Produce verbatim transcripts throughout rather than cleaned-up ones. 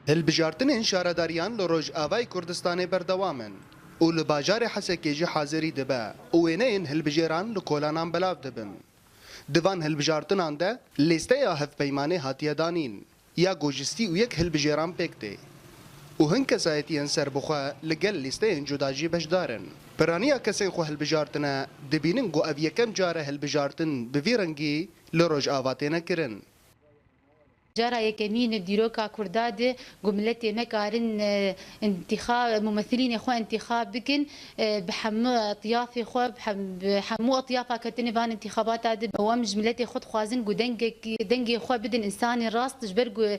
Hilbijartinên şaredariyan li Rojavayê Kurdistanê berdewam in û li bajarê Hesekê jî hazirî dibe û wêneyên hilbijêran li kolanan belav dibin. Di van hilbijartinan de lîsteya hevpeymanê hatiye danîn, ya ku ji sî û yek hilbijêran pêk tê û hin kesayetiyên serbixwe li gel lîsteyên cuda jî beşdar in. Piraniya kesên xwe hilbijartine dibînin ku ev yekem car e hilbijartin bi vî rengî li Rojava têne kirin. Cara yekemîn di dîroka Kurda de ku miletê me karin, e, intîxa-, mumethilînê xwe intîxab bikin, e, bi hemû etyafê xwe, bi hem-, bi hemû etyafa ketine van intîxabata de, û em ji miletê xwe dixwazin ku dengek-, dengê xwe bidin însanên rast, ji ber ku, e,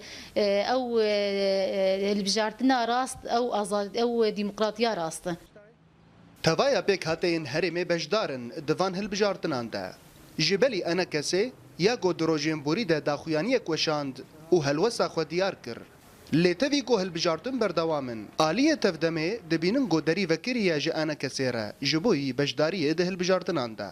ew, e, e, hilbijartina rast, ew azad-, ew demokratiya rast e. Tevaya pêkhateyên herêmê beşdar in di van hilbijartinan de. Ji belî ENKSê ya ku di rojên borî de daxuyaniyek weşand û helwesta xwe diyar kir. Lê tevî ku hilbijartin berdewam in, aliyê tevdemê dibînin ku derî vekirî ye ji ENKSê re ji bo yî beşdariyê di hilbijartinan de.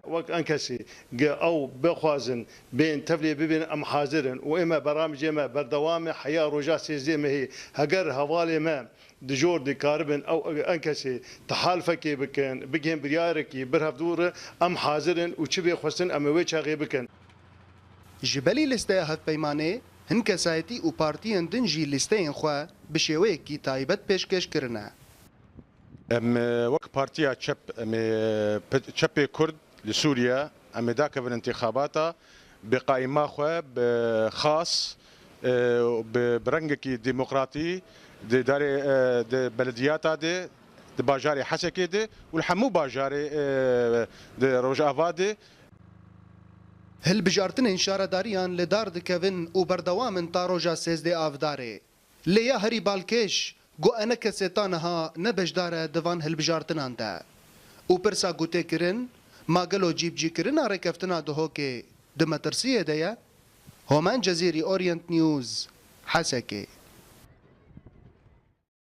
Wek ENKSê ge ew bixwazin bên tevlê bibên em hazir in û ê me beramijê me berdewam e heya roja sêzdeh mehê. Heger hevalê me di jor dikaribin ew ENKSê tehalfekê bikin, bigihên biryarekî berhevdû re, em hazir in û çi bê xwestin em ê wê çaxê bikin. Ji belî lîsteya hevpeymanê, hin kesayetî û partiyên din jî lîsteyên xwe bi şêweyekî taybet pêşkêş kirine. Em e, wek partiya çep, em ê, e, pe- çepê Kurd li Sûriye, em ê dakevin intixabata bi qaîma xwe, bi xas, e, bi, bi rengekî demokratî di darê, e, di belediyata de, di bajarê Hesekê de û li hemû bajarê, e, di Rojava de. Hilbijartinên şaredariyan li dar dikevin û berdewam in ta roja sêzdeh Avdarê. Lê ya herî balkêş ku ENKSê ta niha ne beşdar e di van hilbijartinan de. Û pirsa ku tê kirin, ma gelo cîbicîkirina rêkeftina Duhokê di metirsiyê de ye? Homen Cezîrî, Orient News, Hesekê.